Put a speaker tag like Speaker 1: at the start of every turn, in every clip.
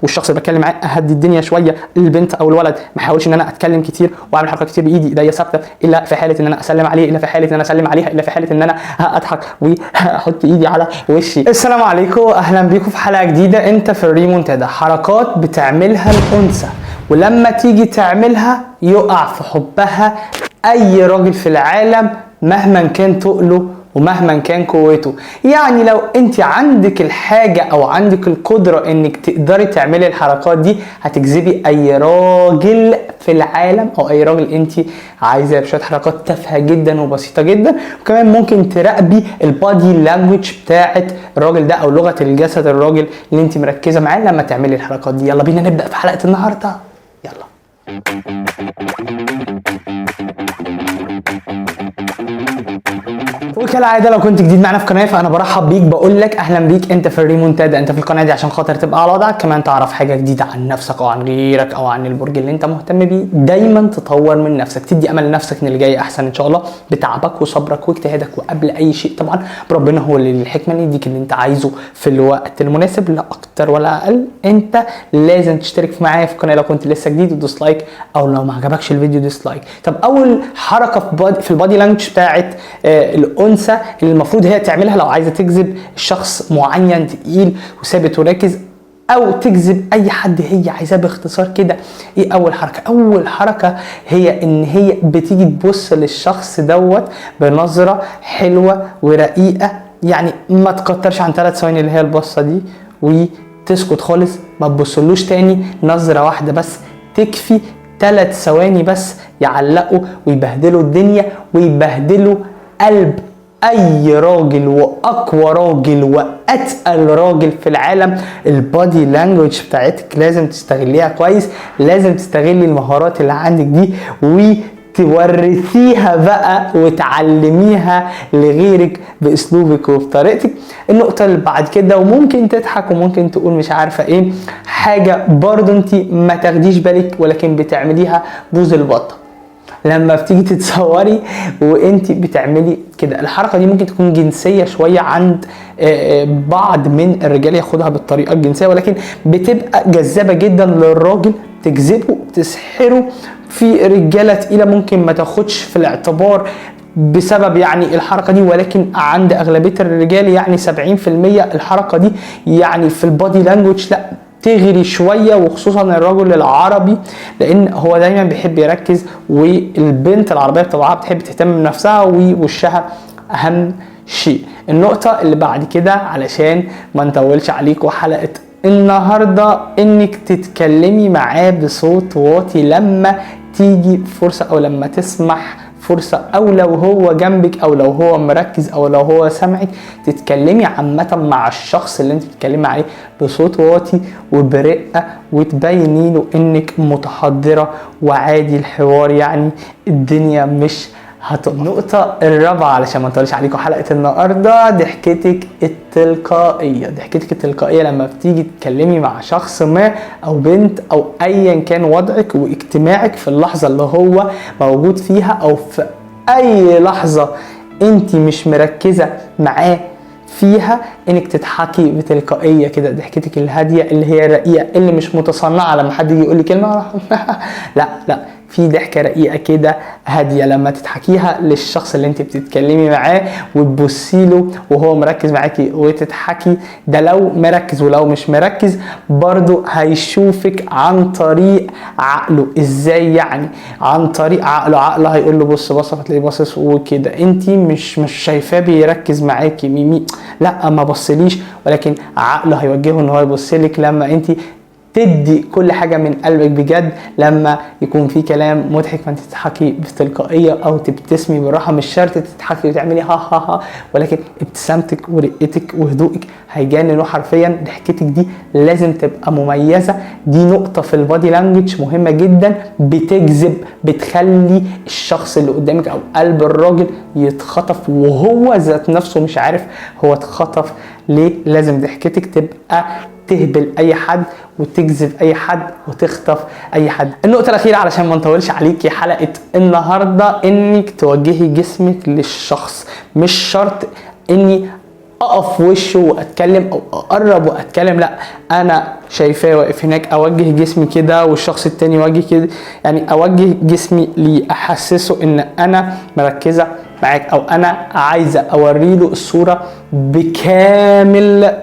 Speaker 1: والشخص اللي بتكلم معاه اهدي الدنيا شوية، البنت او الولد ما احاولش ان انا اتكلم كتير واعمل حركات كتير بايدي، ايديا ثابتة، الا في حاله ان انا اسلم عليه، الا في حاله ان انا اسلم عليها، الا في حاله ان انا اضحك واحط ايدي على وشي. السلام عليكم، اهلا بيكم في حلقة جديدة. انت في الريمونتادا، حركات بتعملها الانثى ولما تيجي تعملها يقع في حبها اي راجل في العالم مهما كان تقله ومهما كان قوته. يعني لو انت عندك الحاجة او عندك القدرة انك تقدري تعملي الحركات دي هتجذبي اي راجل في العالم او اي راجل انت عايزاه بشوية حركات تافهة جدا وبسيطة جدا. وكمان ممكن تراقبي ال body language بتاعت الراجل ده او لغة الجسد الراجل اللي انت مركزة معاه لما تعملي الحركات دي. يلا بينا نبدأ في حلقة النهاردة، يلا. وكالعادة لو كنت جديد معنا في القناة فانا برحب بيك، بقول لك اهلا بيك، انت في الريمونتادا، انت في القناة دي عشان خاطر تبقى على وضعك، كمان تعرف حاجة جديدة عن نفسك او عن غيرك او عن البرج اللي انت مهتم بيه. دايما تطور من نفسك، تدي امل لنفسك ان اللي جاي احسن ان شاء الله بتعبك وصبرك واجتهادك، وقبل اي شيء طبعا ربنا هو اللي الحكمة اللي يديك اللي انت عايزه في الوقت المناسب، لا اكتر ولا اقل. انت لازم تشترك معايا في القناة لو كنت لسه جديد وتدوس like، او لو ما عجبكش الفيديو dislike. طب اول حركة في ال body language بتاعت الانثى اللي المفروض هي تعملها لو عايزه تجذب شخص معين تقيل وثابت وراكز، او تجذب اي حد هي عايزاه باختصار كده، ايه اول حركة؟ اول حركة هي ان هي بتيجي تبص للشخص دوت بنظره حلوة ورقيقه، يعني ما تكترش عن 3 ثواني اللي هي البصه دي، وتسكت خالص، ما تبصلوش تاني، نظره واحدة بس تكفي، 3 ثواني بس يعلقوا ويبهدلوا الدنيا ويبهدلوا قلب اي راجل واقوى راجل واتقل راجل في العالم. ال body language بتاعتك لازم تستغليها كويس، لازم تستغلي المهارات اللي عندك دي وتورثيها بقى وتعلميها لغيرك باسلوبك وبطريقتك. النقطة اللي بعد كده، وممكن تضحك وممكن تقول مش عارفة ايه، حاجة برضو انت ما تاخديش بالك ولكن بتعمليها بوز البطة لما بتيجي تتصوري وانت بتعملي كده. الحركة دي ممكن تكون جنسية شوية عند بعض من الرجال، ياخدها بالطريقة الجنسية، ولكن بتبقى جذابة جدا للراجل، تجذبه تسحره. في رجاله تقيلة ممكن ما تاخدش في الاعتبار بسبب يعني الحركة دي، ولكن عند اغلبية الرجال يعني 70% الحركة دي يعني في ال body language لا تغري شوية، وخصوصا الرجل العربي لان هو دايما بيحب يركز، والبنت العربية بطبعها بتحب تهتم بنفسها ووشها اهم شيء. النقطة اللي بعد كده علشان ما نطولش عليكم حلقة النهارده، انك تتكلمي معاه بصوت واطي لما تيجي فرصة او لما تسمح فرصة، او لو هو جنبك او لو هو مركز او لو هو سامعك، تتكلمي عامة مع الشخص اللي انت بتتكلمي عليه بصوت واطي وبرقة، وتبيني له انك متحضرة وعادي الحوار، يعني الدنيا مش هتقف. النقطة الرابعة علشان ما نطولش عليكم حلقة النهاردة، ضحكتك التلقائية. ضحكتك التلقائية لما بتيجي تتكلمي مع شخص ما أو بنت أو أيا كان وضعك واجتماعك في اللحظة اللي هو موجود فيها أو في أي لحظة أنت مش مركزة معاه فيها، انك تضحكي بتلقائيه كده، ضحكتك الهادية اللي هي الرقيقة اللي مش متصنعه لما حد يجي يقول لي كلمة لا لا، في ضحكه رقيقه كده هادية لما تضحكيها للشخص اللي انت بتتكلمي معاه وتبصي له وهو مركز معاكي وتضحكي. ده لو مركز، ولو مش مركز برضو هيشوفك عن طريق عقله. ازاي يعني عن طريق عقله؟ عقله هيقول له بص بص، فتلاقيه باصص وكده، انت مش شايفاه بيركز معاكي، ميمي لا ما بصليش، ولكن عقله هيوجهه ان هو يبصلك لما انت تدي كل حاجة من قلبك بجد. لما يكون في كلام مضحك فانت تضحكي بتلقائية او تبتسمي بالراحة، مش شرط تضحكي وتعملي ها ها ها، ولكن ابتسامتك ورقتك وهدوءك هيجننوا حرفيا. ضحكتك دي لازم تبقى مميزة، دي نقطة في ال body language مهمة جدا، بتجذب، بتخلي الشخص اللي قدامك او قلب الراجل يتخطف وهو ذات نفسه مش عارف هو اتخطف ليه. لازم ضحكتك تبقى تهبل اي حد وتجذب اي حد وتخطف اي حد. النقطة الاخيرة علشان ما نطولش عليكي حلقة النهارده، انك توجهي جسمك للشخص. مش شرط اني اقف وشه واتكلم او اقرب واتكلم، لا انا شايفاه واقف هناك اوجه جسمي كده والشخص التاني يوجه كده، يعني اوجه جسمي ليه، احسسه ان انا مركزه معاك او انا عايزه اوريله الصورة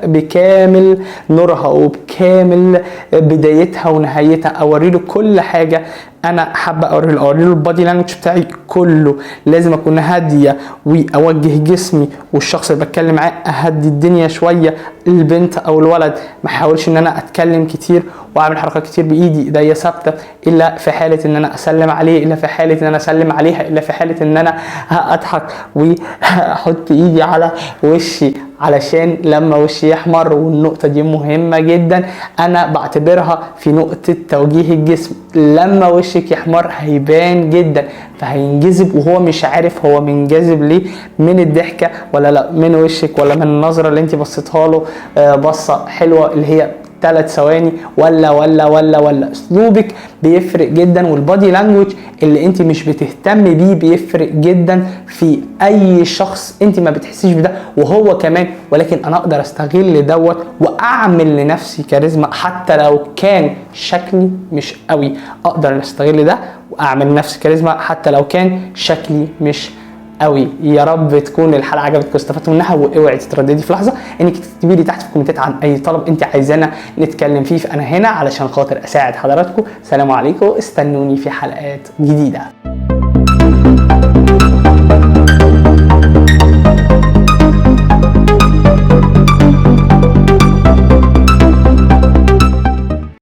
Speaker 1: بكامل نورها وبكامل بدايتها ونهايتها، اوريله كل حاجة انا حابة اوريله، اوريله ال body language بتاعي كله. لازم اكون هادية واوجه جسمي، والشخص اللي بتكلم معاه اهدي الدنيا شوية، البنت او الولد ما احاولش ان انا اتكلم كتير واعمل حركات كتير بايدي، ايديا ثابتة، الا في حاله ان انا اسلم عليه، الا في حاله ان انا اسلم عليها، الا في حاله ان انا اضحك واحط ايدي على وشي علشان لما وشي يحمر. والنقطة دي مهمة جدا، انا بعتبرها في نقطة توجيه الجسم، لما وشك يحمر هيبان جدا، فهينجذب وهو مش عارف هو منجذب ليه، من الضحكة ولا لا، من وشك ولا من النظرة اللي انت بصيتها له، بصة حلوة اللي هي 3 ثواني ولا ولا ولا ولا. اسلوبك بيفرق جدا، وال body language اللي انت مش بتهتمي بيه بيفرق جدا في اي شخص انت ما بتحسيش بده وهو كمان، ولكن انا اقدر استغل دوت واعمل لنفسي كاريزما حتى لو كان شكلي مش قوي، اقدر استغل ده واعمل لنفسي كاريزما حتى لو كان شكلي مش قوي. يا رب تكون الحلقة عجبتكم واستفدتوا منها، واوعي تترددي في لحظة انك تكتبي لي تحت في الكومنتات عن اي طلب انت عايزانا نتكلم فيه، فانا هنا علشان خاطر اساعد حضراتكم. سلام عليكم، استنوني في حلقات جديدة.